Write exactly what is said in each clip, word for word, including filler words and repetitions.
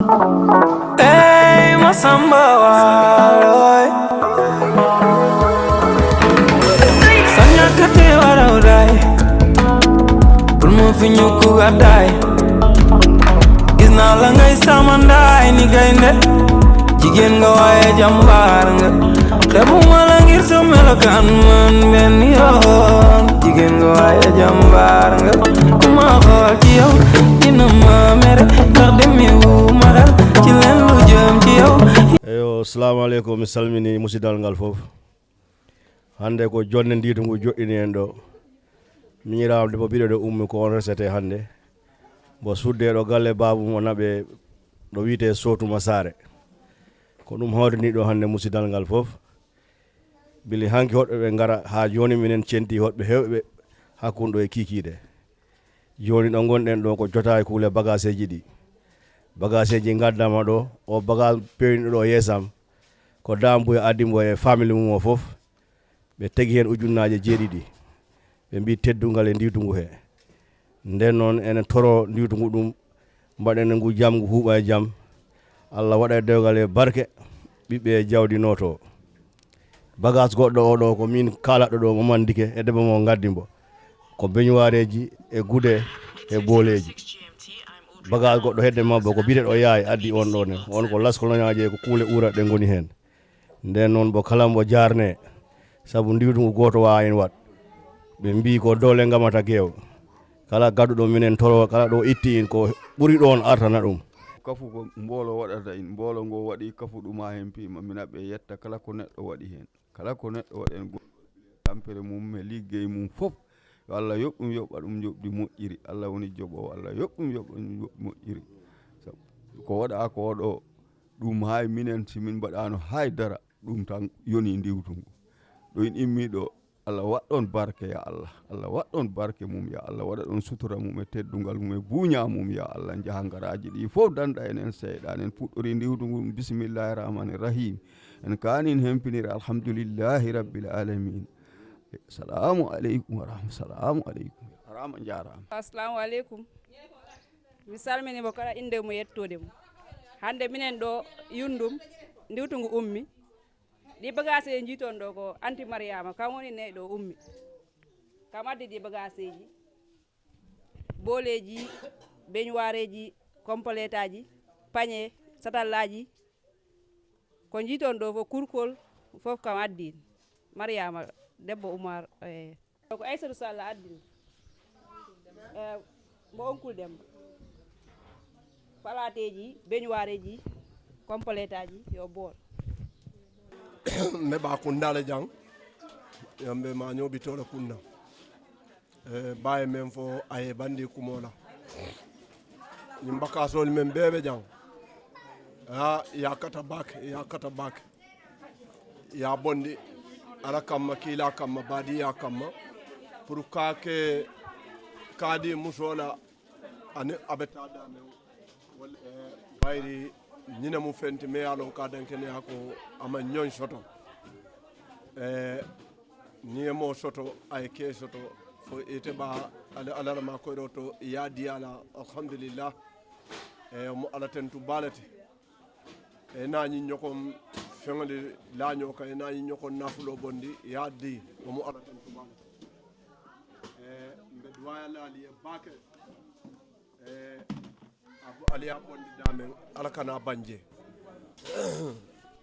Ey, Masamba Waalo, ey. Sanya kate wara uday. Bul mo fi ñu ku gàddaay. Gis naa la ngay samandaay ni gaynde. Jigéen nga waaye jàmbaar nga. Te bu ma la ngir sa melokaan man benn yoon. Jigéen nga waaye jàmbaar nga. Ku ma xool ci yow dina ma mere. Ndax demi wu ma xel ci leen lu jëm ci yow. Eyo, salamu aleykum, mi salmini musidal ngal fof. Hannde ko jonde ndiytu ngu joɗɗini en ɗo. Miñiraama debbo biɗo ɗo ummi ko on resete hannde. Mbo sudde ɗo galle baabum o naɓe ɗo wiyetee Sootu Masaare. Ko ɗum hawrini ɗo hannde musidal ngal fof. Bili hanki hoɗɓe ɓe ngara haa jooni minen centi hoɗɓe heewɓe hakkunde ɗo e kiikiiɗe. Jooni ɗo ngonɗen ɗo ko jotaay kuule bagaseeji ɗi. Bagaseeji ngaddama ɗo, o bagas pewniɗo ɗo yeesam. Ko Dame Boye addi mbo e famille mum o fof. Ɓe tegi heen ujunnaaje jeeɗiɗi. Ɓe mbii teddungal e ndiwtungu he. Nden noon enen toro ndiwtungu ɗum, mbaɗen ngu jam, ngu huuɓa e jam. Allah waɗa e dewgal e barke, ɓiɓɓe e jawdi nooto. Bagas goɗɗo o ɗo ko min kaalaɗo ɗo, Momandike e debbo mo ngaddi mbo. Ko beñuwaareeji e gude e booleeji. Bagas goɗɗo hedde mabbo ko biyeteɗo yaay addi on ɗo ne. On ko laskolonaaje ko kuule uura ɗe ngoni heen. Nden noon mbo kala mbo jaarne, sabu ndiwtungu gooto waawa heen waɗ. Ɓe mbii ko doole ngamata geew. Kala gadduɗo minen toro, kala ɗo itti in ko ɓuri ɗoon artana ɗum. Kafu ko mboolo waɗata in, mboolo ngo waɗi kafu ɗum haa heen piima, mina ɓe yetta kala ko neɗɗo waɗi heen. Kala ko neɗɗo waɗi heen, go-, tampere mum e liggey mum fof, yo Allah yoɓ ɗum, yoɓa ɗum njoɓdi moƴƴiri. Allah woni joɓoowo, Allah yoɓ ɗum, yoɓa ɗum njoɓdi moƴƴiri. Sabu ko waɗa ko ɗo, ɗum hay minen, si min mbaɗaano hay dara, ɗum tan yoni ndiwtungu. Ɗo in immi ɗo, Allah waɗ ɗon barke, ya Allah. Allah waɗ ɗon barke mum, ya Allah. Waɗa ɗon sutura mum e teddungal mum e buuña mum, ya Allah. Jahangaraaji ɗi fof danɗa en, en seyɗaani. En puɗɗori ndiwtungu, bismillahi rahmani rahim. En kaani en hempiniri, alhamdulillahi rabbil alamin. Salamu aleykum wa rahma-, salamu aleykum. Jarama, jarama. Assalamu aleykum. Mi salmini mo kala innde mo yettoode mo. Hannde minen ɗo Yundum, ndiwtungu ummi. Ɗi bagaseeji njiiton ɗo ko Anti Mariama, kam woni neyɗo ummi. Kam addi ɗi bagaseeji, booleeji, beñuwaareeji, kompaleetaaji, pañe, satallaaji. Ko njiiton ɗo fof, kurkol fof kam addi. Mariama, debbo Umar, e Ko Aysatu Sall addini. Eh, mbo onkul Demba. Palateeji, beñuwaareeji, kompaleetaaji, yo bool. Mbe ba kundale jang. Yambe ma nyobi tola kunda. Eh, baye men fo aye bandi kumola. Ñiŋ bakasoolu meŋ bee be jaŋ. Haa, i ye a kata baake, i ye a kata baake. I ye a bondi Alla kamma, kiilaa kamma, baadiyaa kamma, pour ka ke, ka di musoo la, aniŋ a be taa daameŋ. Walla, eh, bayiri, ñiŋ ne mu feŋ ti, me ye a loŋ ka dankeneyaa ko a maŋ ñoŋ soto. Eh, Niŋ ye moo soto, a ye kee soto, fo ite ba, ala, ala la maa koyiroo to, i ye a dii a la, alhamdulillah. Eh, mu Alla tentu baa le ti. E naa ñiŋ ñokoŋ feŋolu laa ñoo kaŋ, e naa ñiŋ ñokoŋ naafuloo bondi, i ye a dii, wo mu Alla tentu baa le ti. Eh, mbe duwaayaa la ali ye baake. Eh, a bo-, ali ye a bondi daameŋ, Alla kana a baŋ jee.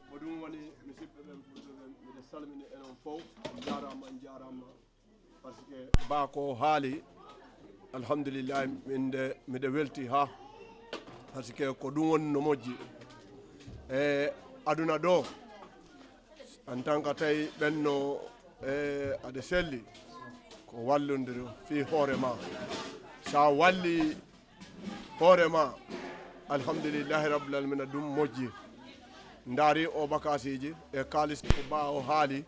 Ko ɗum woni, mi siɓɓe ɓen, fulɓe ɓen, miɗo salmini enen fof, on njaaraama, on njaaraama. Parce que baa ko haali, alhamdulillahi, min de, miɗo welti haa. Parce que ko ɗum woni no moƴƴi. E aduna ɗo, en tant que tawi ɓenno, e, aɗa selli, ko wallondiru fii hoore ma. Sa walli hoore ma, alhamdulillahi rabbil alamina, ɗum moƴƴi. Ndaari o bakasiiji e kaalis ko baa o haali,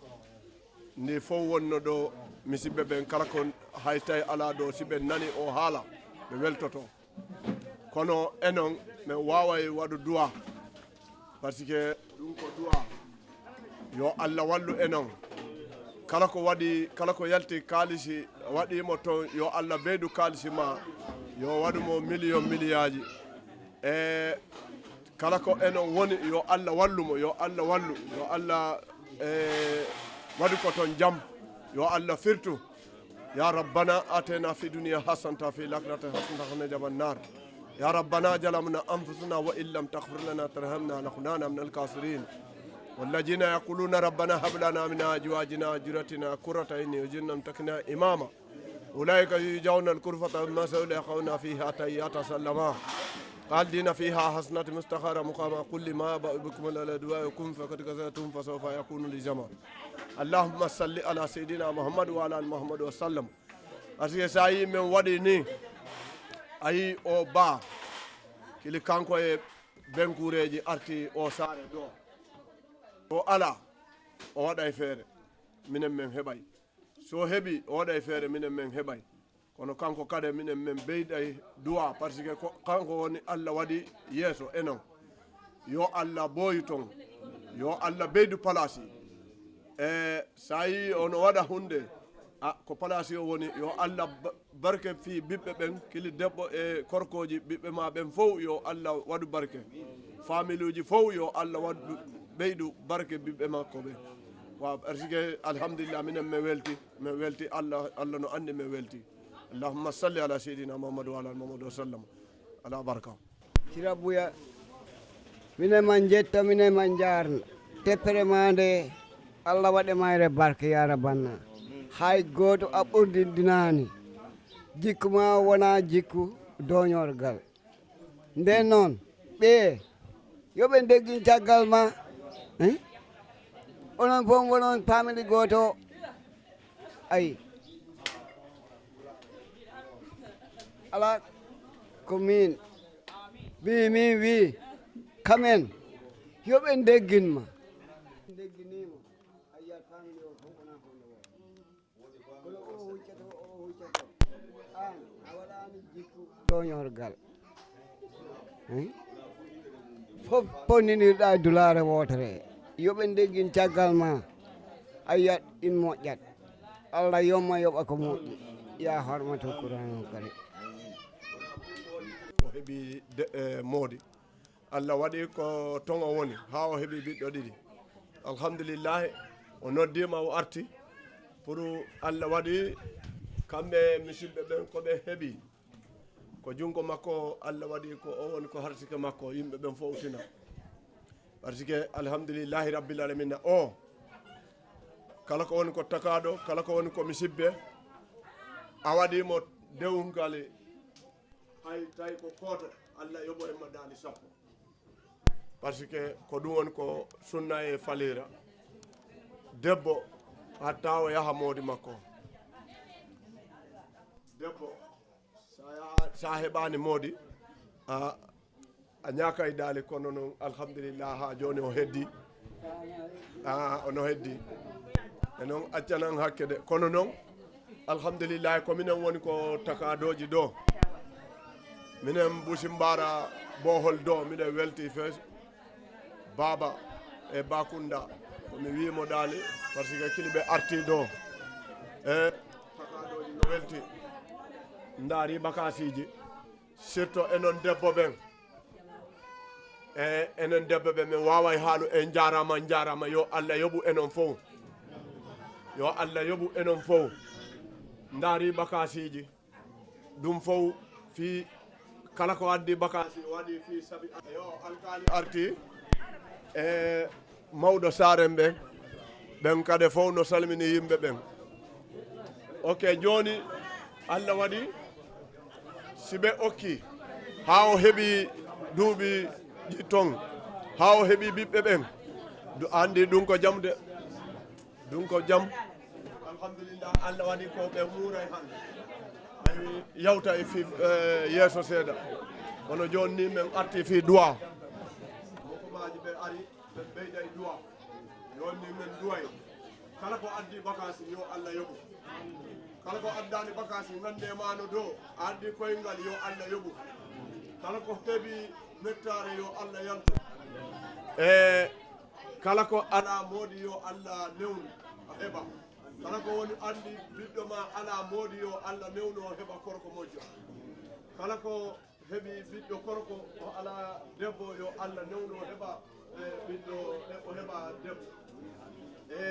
ndi fof wonno ɗo, mi siɓɓe ɓen kala ko hay tawi alaa ɗo, si ɓe nani o haala, ɓe weltoto. Kono enon, min waaway waɗu duwa. Parce que ɗum ko duwa. Yo Allah wallu enon. Kala ko waɗi, kala ko yalti kaalisi, waɗi mo toon, yo Allah ɓeydu kaalisi ma. Yo waɗu mo miliyon miliyaaji. E Kala ko enon woni, yo Allah wallu mo, yo Allah wallu, yo Allah, eh, waɗu ko toon jam, yo Allah firtu. Ya Rabbana, atina fi dunya hasanatan, fi lakhirati hasanatan, wa qina adhaban nar. Ya Rabbana, zalamna anfusana, wa in lam taghfir lana tarhamna, lanakunanna minal khasirin. والذين يقولون ربنا هب لنا من أزواجنا وذرياتنا قرة أعين واجعلنا للمتقين إماما. أولئك يجزون الغرفة بما صبروا ويلقون فيها تحية وسلاما. خالدين فيها وحسنت مستقرا مقاما. قل ما يعبأ بكم الله لولا دعاؤكم فقد كذبتم فسوف يكون لزاما. اللهم صل على سيدنا محمد وعلى آل محمد وسلم. Parce que so a yii min waɗi ni, a yii o baa, kili kanko e benkuureeji arti o saare ɗo. O alaa, o waɗay feere, minen min heɓay. So heɓi, o waɗay feere, minen min heɓay. Kono kanko kadi, minen min ɓeyday du'a, parce que ko kanko woni Allah waɗi yeeso e non. Yo Allah ɓooyu ton, yo Allah ɓeydu palaasi. E so a yii ono waɗa huunde, a, ko palaasi o woni, yo Allah ba-, barke fii ɓiɓɓe ɓen, kili debbo e korkooji ɓiɓɓe ma ɓen fow, yo Allah waɗu barke. Faamiluuji fow, yo Allah waɗu ɓeydu barke ɓiɓɓe makko ɓen. Waaw, parce que alhamdulillah, minen min welti, min welti, Allah, Allah no anndi min welti. Allahumma salli ala sayyidina Muhammad wa ala ali Muhammad wa sallam. Ala barka. Sira Buya, minen min njetta, minen min njaarna. Teppere maa nde, Allah waɗe mayre barke, ya Rabbana. Hay gooto a ɓurdindinaani. Jikku maa wonaa jikku dooñorgal. Nden noon, ɓee, yo ɓe ndeggin caggal maa. Eh? Onon fof wonon famille gooto. Ayi. Alaa ko miin. Mbi-, miin wii, kamen, yo ɓe ndeggin ma. Ndegginiima, a yiyat famille o fof wonaa ko nde woo. Kono o huccata, o huccata. Aan, a waɗaani jikku dooñorgal. Hmm? Fof ponninirɗaa e dulaare wootere. Yo ɓe ndeggin caggal ma. A yiyat in moƴƴat. Allah yomma yoɓa ko moƴƴi. Ya hormato Qur'aanul Kariim. O heɓi de-, eh, moodi. Allah waɗi ko toon o woni, haa o heɓi ɓiɗɗo ɗiɗi. Alhamdulillahi, o noddiima, o arti. Pour Allah waɗi kamɓe musidɓe ɓen ko ɓe heɓi. Ko junngo makko Allah waɗi, ko o woni ko harsike makko, yimɓe ɓen fof tina. Parce que alhamdulillahi rabbil alamina o, kala ko woni ko takaaɗo, kala ko woni ko musidɓe, a waɗi mo dewgal, hay tawi ko gooto, Allah yoɓo e mo daali sappo. Parce que ko ɗum woni ko sunna e faliira. Debbo hatta o yaha moodi makko. Debbo, sa yaha, sa heɓaani moodi, a, a ñaakay daali, kono noon, alhamdulillah, haa jooni o heddi. A, ono heddi. E noon accanan hakke de. Kono noon, alhamdulillah, ko minen woni ko takadooji ɗo. Minen Busimbara Bohol ɗo, miɗen welti fees. Baaba e Bakunda, ko mi wii mo daali, parce que kili ɓe arti ɗo. E takadooji no welti. Ndaari bakasiiji. Surtout enon debbo ɓen. E enen debbo ɓen, min waaway haalu. En njaaraama, njaaraama. Yo Allah yoɓu enon fof. Yo Allah yoɓu enon fof. Ndaari bakasiiji. Ɗum fof fii kala ko addi bakasi waɗi fii sabi. Yo alkaali arti e mawɗo saaren ɓen, ɓen kadi fof no salmini yimɓe ɓen. Ok, jooni Allah waɗi si ɓe okki haa o heɓi duuɓi ɗi ton, haa o heɓi ɓiɓɓe ɓen, du-, anndi ɗum ko jam de. Ɗum ko jam. Alhamdulillah, Allah waɗi ko ɓe muuray hannde. Ɓe yawta e fii, eh, yeeso seeɗa. Kono jooni ni min arti fii duwa. Mokomaaji ɓe ari, ɓe ɓeyda e duwa. Jooni ni min duway. Kala ko addi bakasi, yo Allah yoɓu. Kala ko addaani bakasi, ngannde maano do, a addi koyngal, yo Allah yoɓu. Kala ko heɓi nettaare, yo Allah yaltu. E kala ko alaa moodi, yo Allah newnu, a heɓa. Kala ko woni anndi ɓiɗɗo ma alaa moodi, yo Allah newnu, o heɓa korko moƴƴo. Kala ko Heɓi ɓiɗɗo korko, o alaa debbo, yo Allah newno o heɓa, e, ɓiɗɗo, o heɓa debbo. E,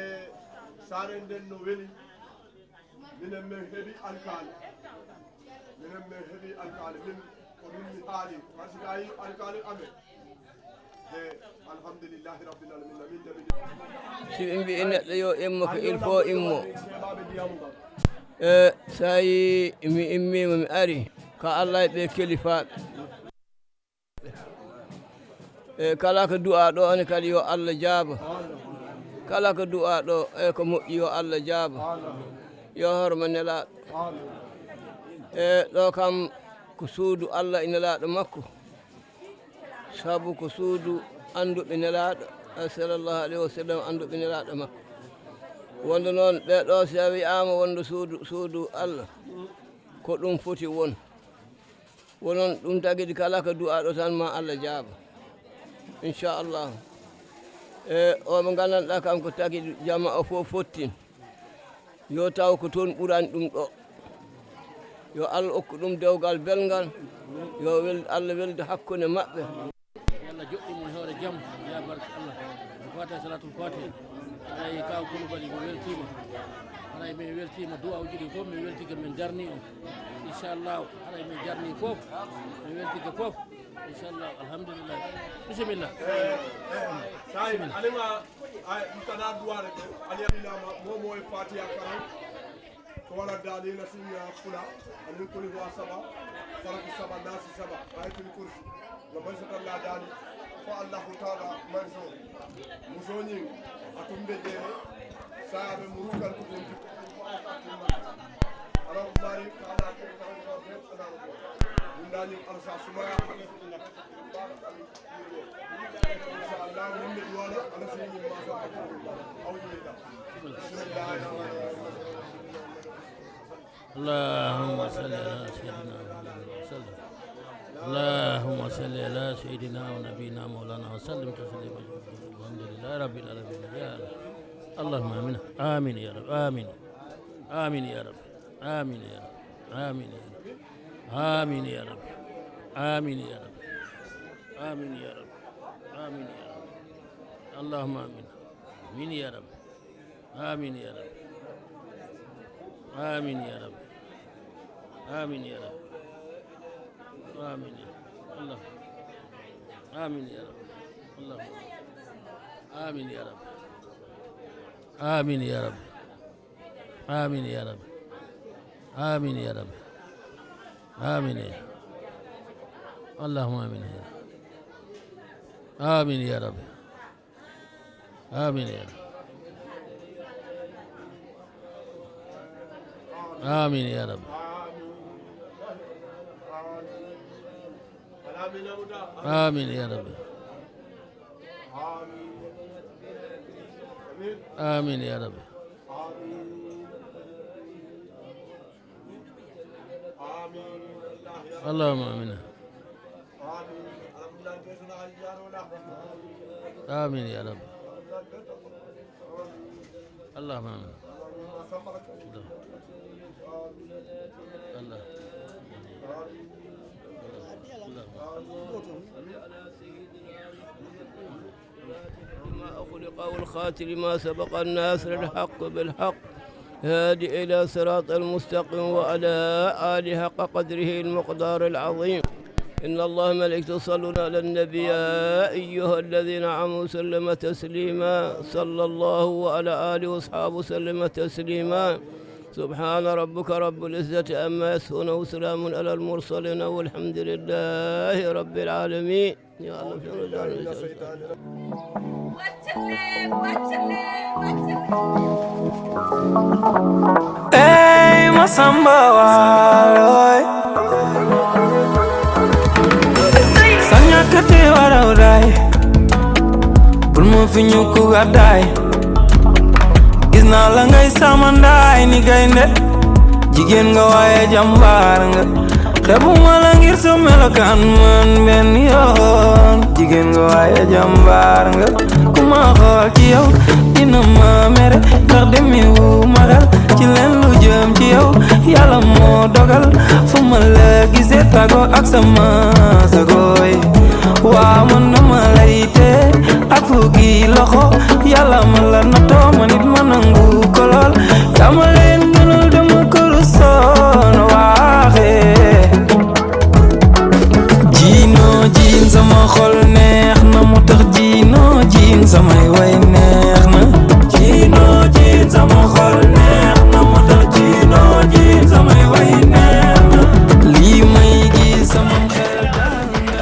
saare nden no weli. Minen min heɓi alkaali. Minen min heɓi alkaali. Min ko ɗum mi haali. Par ce que a yi alkaali amen. E, alhamdulillahi rabbil alamin. Min jaɓi. Si ɓe mbi'i neɗɗo yo immo, ko il faut immo. E, so a yi mi immiima, mi ari, ko Allah e ɓe kelifaaɓe. E, kala ko du'aa ɗo ne kadi yo Allah jaabo. Kala ko du'aa ɗo, e, ko moƴƴi yo Allah jaabo. Yo horma Nelaaɗo. E, ɗo kam ko suudu Allah e Nelaaɗo makko. Sabu ko suudu annduɓe Nelaaɗo, e, sallallahu alayhi wa sallam, annduɓe Nelaaɗo makko. Wonde noon, ɓee ɗo, si a wi'aama wonde suudu, suudu Allah, ko ɗum foti won. Wonon ɗum tagidi kala ko du'aaɗo tan ma Allah jaaba. Inchallah. E o mo nganndanɗaa kam ko tagidi jama o fof fottin. Yo taw ko toon ɓurani ɗum ɗo. Yo Allah okku ɗum dewgal belngal. Yo wel-, Allah weldu hakkunde maɓɓe. Yo Allah joɗɗin mo e hoore jam, ya barke Allah. Ko fata salatul fatiha. Haray kaw Koulibaly, mi weltiima. Haray min weltiima, du'aawuji ɗi fof min weltike, min darni on. Inchallah, haray min jarni fof. Min weltike fof. Inchallah, alhamdulillah. Bisimilla. Sahi, alima, ay, mutana duwaare, aliyamina, momo e fatiha karan. Ko wara daali na sinya fula, anin kuli huwa saba, falaki saba, nasi saba, ayatul kursi. No man sata la daali, fo Allahu taala man so. Musoñi, atumbe jere, sa be murukan ko bonti. Ala bari, ala ko, ala ko, ala ko. Mundani, ala sa sumaya, ala ko. اللهم صل على سيدنا محمد وسلم. اللهم صل على سيدنا ونبينا مولانا وسلم تسليما. الحمد لله رب العالمين. يا الله. اللهم آمين. آمين يا رب. آمين. آمين يا رب. آمين يا رب. آمين يا رب. آمين يا رب. آمين يا رب. آمين يا رب. اللهم آمين. آمين يا رب. آمين يا رب. آمين يا رب. آمين يا رب. آمين يا الله. آمين يا رب. الله. آمين يا رب. آمين يا رب. آمين يا رب. آمين يا رب. آمين يا. اللهم آمين يا رب. آمين يا رب. آمين يا رب. آمين يا رب. آمين يا رب. آمين يا رب. اللهم آمين. آمين يا رب. اللهم آمين. الله. الله. الله. لما أغلق والخاتم لما سبق الناصر الحق بالحق هادي إلى صراط المستقيم وعلى آله حق قدره المقدار العظيم. إن الله ملائكته يصلون على النبي يا أيها الذين آمنوا سلم تسليما. صلى الله وعلى آله وأصحابه سلم تسليما. سبحان ربك رب العزة عما يصفون وسلام على المرسلين والحمد لله رب العالمين. Yo Allah fewnu daande. Ey, Masamba Waalo, ey. Saña kati waraw day. Bul mo fi ñu ku gàddaay. Gis naa la ngay samandaay ni gaynde. Jigéen nga waaye jàmbaar nga. Xeebuma la ngir sa melokaan man benn yoon. Jigéen nga waaye jàmbaar nga. Ku ma xool ci yow dina ma mere. Ndax demi wu ma xel ci leen lu jëm ci yow. Yàlla moo dogal fu ma la gisee tàggoo ak sama sagooy. Waa man na ma lay tee ak fukki loxo. Yàlla ma la nattoo ma nit ma nangu ko lool. Yaa ma leen gënal dama ko rusoon a waxee. Jiinoo jiin sama xol neex na moo tax jiinoo jiin samay way neex na. Jiinoo jiin sama xol neex na moo tax jiinoo jiin samay way neex na. Lii may gis sama xel dal na.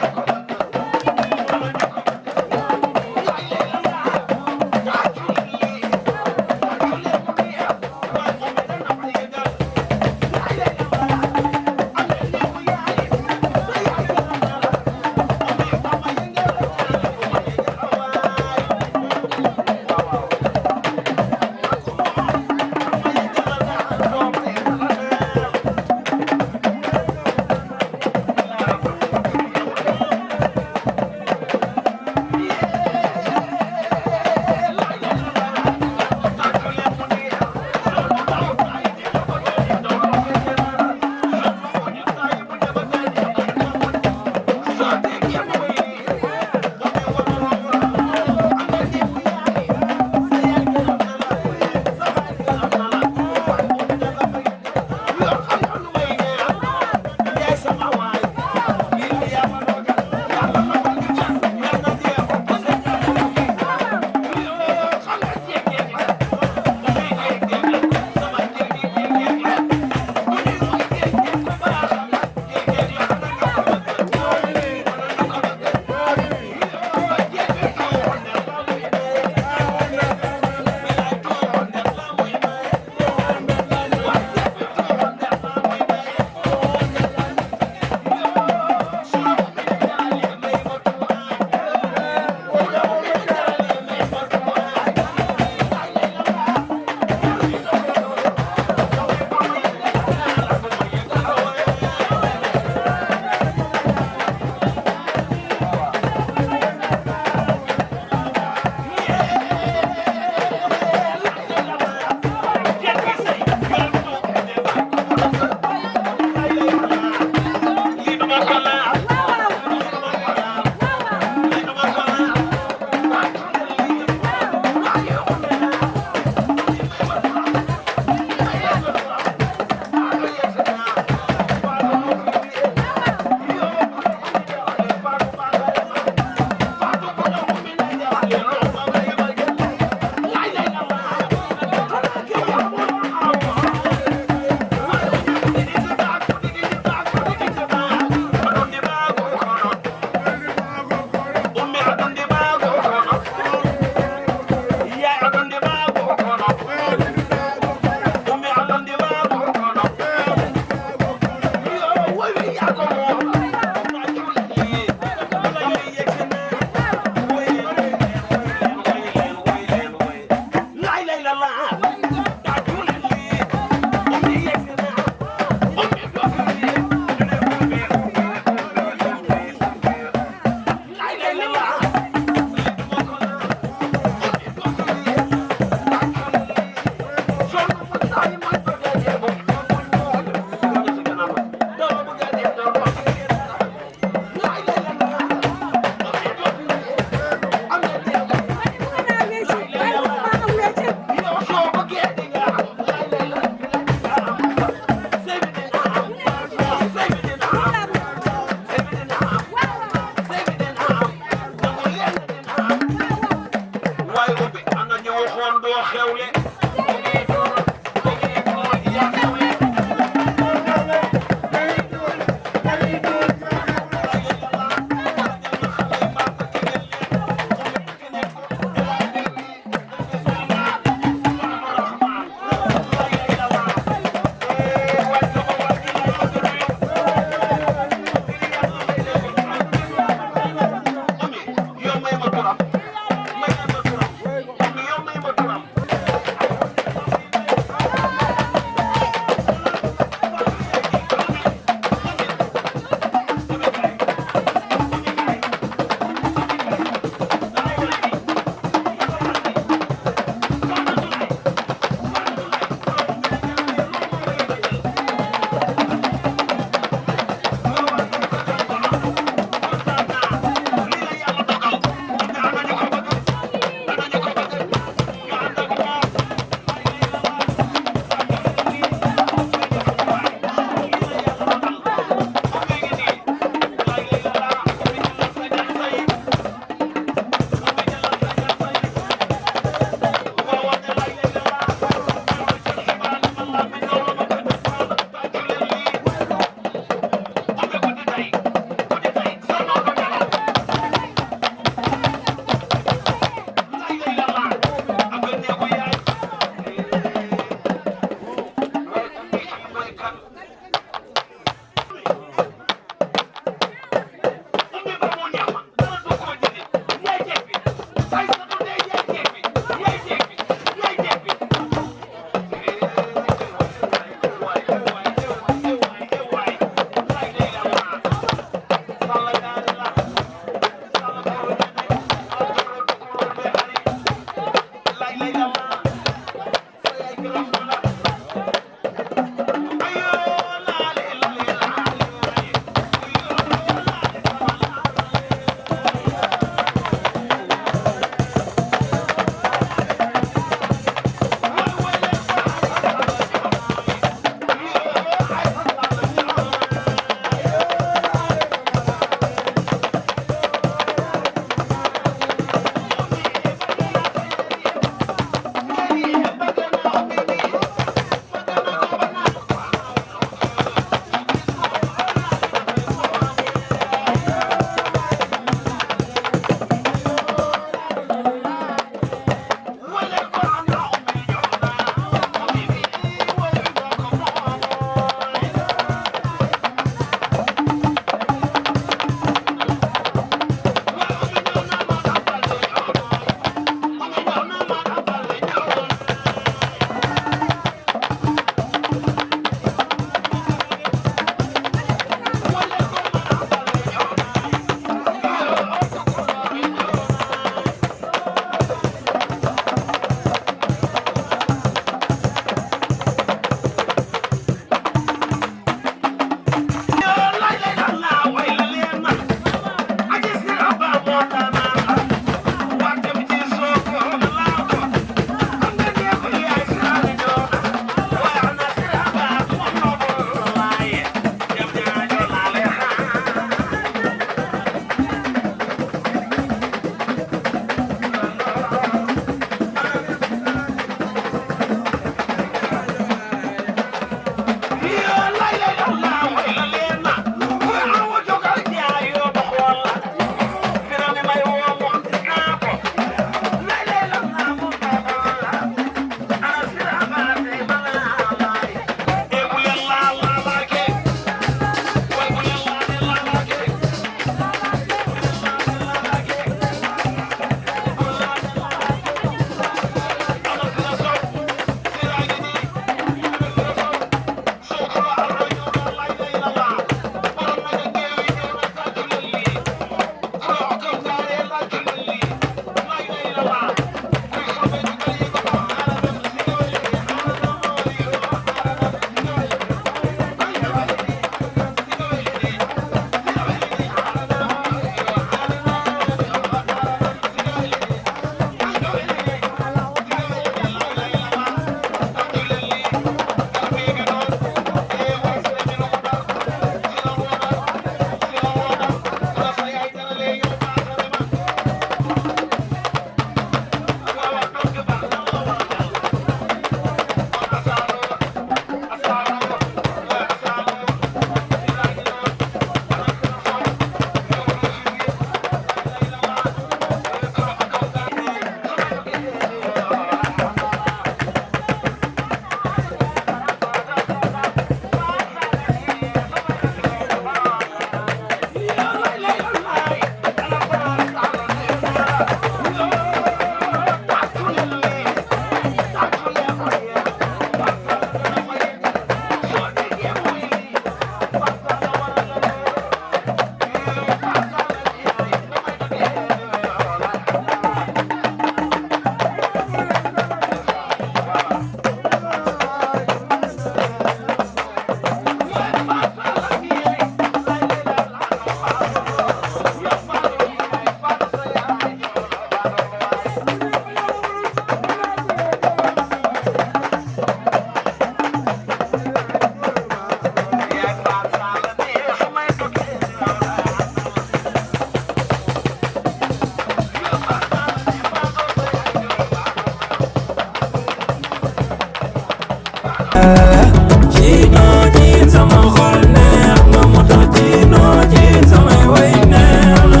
Jino Jin sama xol neex na, moo tax Jino Jin samay way neex na.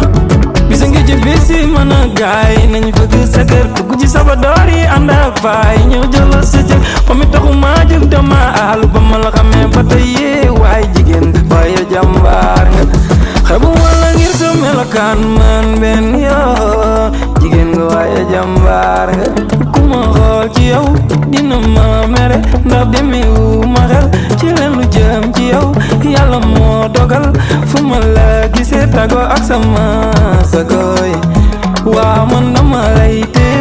Bisa ngi ci bisi mën a gaay nañ fëgg sa kër, dugg ci saba door yi ànd ak faay, ñëw jël sa cër. Moom mi taxu maa jóg dama aalu, ba ma la xamee ba tey yee waay jigéen, waaye jàmbaar nga. Xebu wala ngir sa melokaan man benn yoo, jigéen nga waaye jàmbaar nga. Ku ma xool ci yow dina ma mere, ndax demewu ma xel ci leen lu jëm ci yow. Yàlla moo dogal fu ma la gisee tàggoo ak sama sagoy. Waa man dama lay tee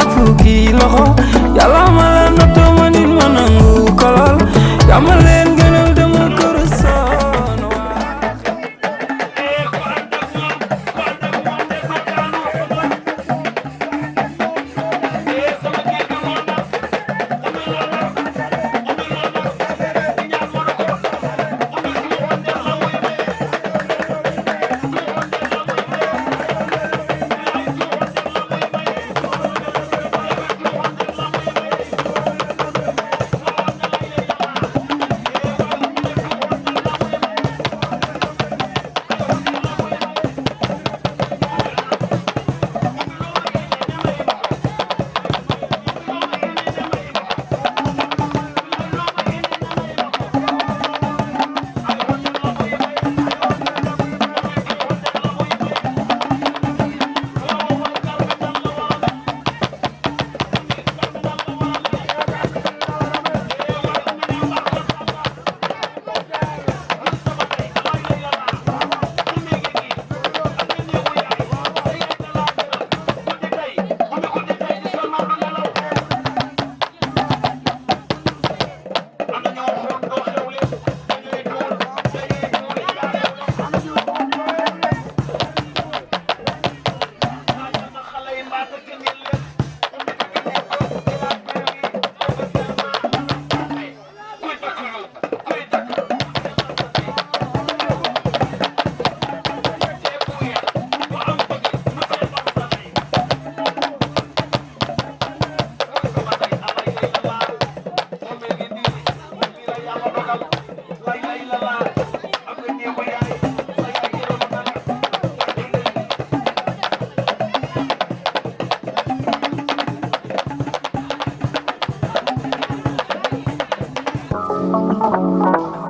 ak fukki loxo. Yàlla ma la nattoo ma nit ma nangu ko lool. Yaa ma leen gënal dama kër sonn.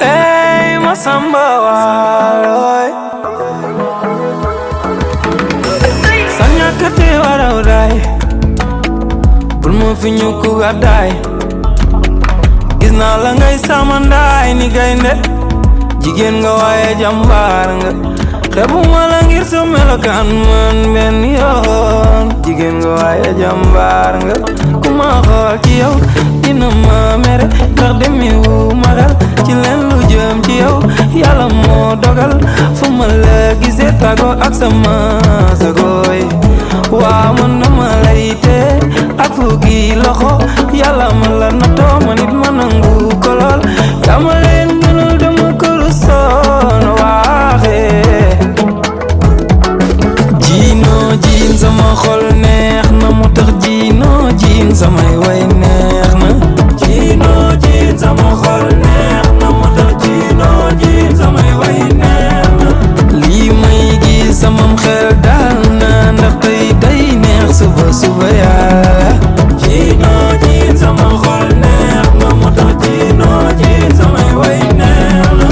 Ey, Masamba Waalo, sa ñàkk te waraw daay, bul mu fi ñu ku gàddaay. Gis naa la ngay samandaay ni gaynde, jigéen nga waaye jàmbaar nga. Xebu ma la ngir sa melokaan man benn yoon, jigéen nga waaye jàmbaar nga. Ku ma xool ci yow dina ma mere, ndax demewu ma xel ci leen lu jëm ci yow. Yàlla moo dogal fu ma la gisee tàggoo ak sama sagooy. Waa man dama lay tee ak fukki loxo. Yàlla ma la nattoo ma nit ma nangu ko lool. Yaa ma leen gënal dama ko rusoon waxee. Jino Jin sama xol neex na, moo tax Jino Jin samay way neex na. Jino Jin sama xol neex na, moo tax Jino Jin samay way neex na. Lii may gis samam xel dal na, ndax tey day neex suba suba yaa. Jino Jin sama xol neex na, moo tax Jino Jin samay way neex na.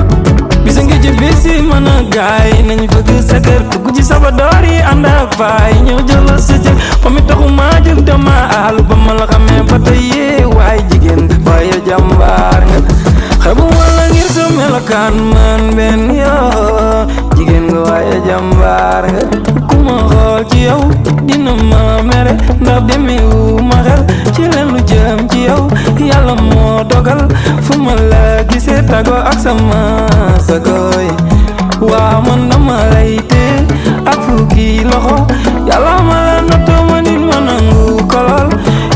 Bisa ngi ci bisi mën a gaay nañ fëgg sa kër, dugg ci saba door yi ànd ak faay, ñëw jël sa cër. Moom mi taxu maa jóg dama aalu, ba ma la xamee ba tey yee waay jigéen, waaye jàmbaar nga. Xebu wala ngir sa melokaan man benn yoo, jigéen nga waaye jàmbaar nga. Ku ma xool ci yow dina ma mere, ndax demewu ma xel ci leen lu jëm ci yow. Yàlla moo dogal fu ma la gisee tàggoo ak sama sagooy. Waa man dama lay tee ak fukki loxo. Yàlla ma la nattoo ma nit ma nangu ko lool.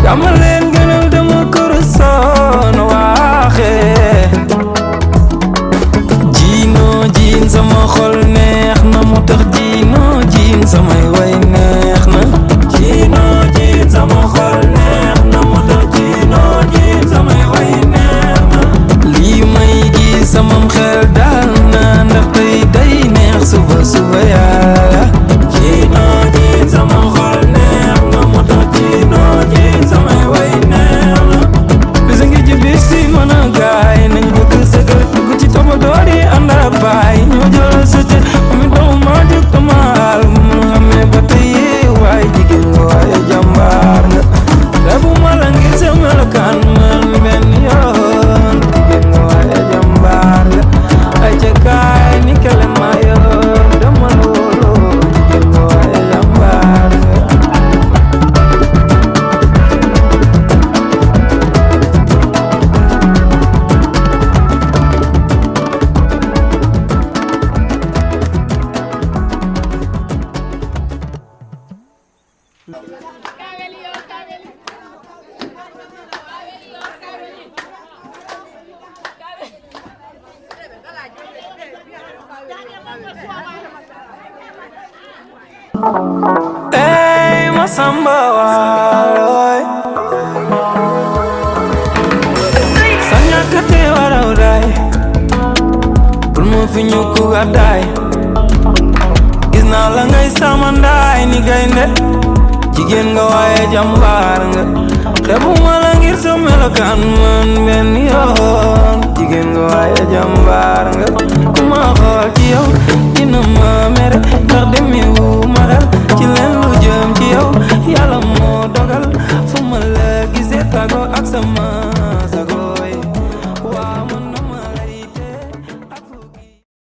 Yaa ma leen gënal dama ko rusoon waxee. Jino Jin sama xol neex na, moo tax Jino Jin samay way neex na. Jino Jin sama xol neex na, moo tax Jino Jin samay way neex na. Samba waay. Sa ñàkk a tee waraw daay. Bul ma fi ñu ku gàddaay. Gis naa la ngay sama ndaay ni gaynde. Jigéen nga waaye jàmbaar nga. Xeebuma la ngir sa melokaan man benn yoon. Jigéen nga waaye jàmbaar nga. Ku ma xool ci yow dina ma mere. Ndax demi wu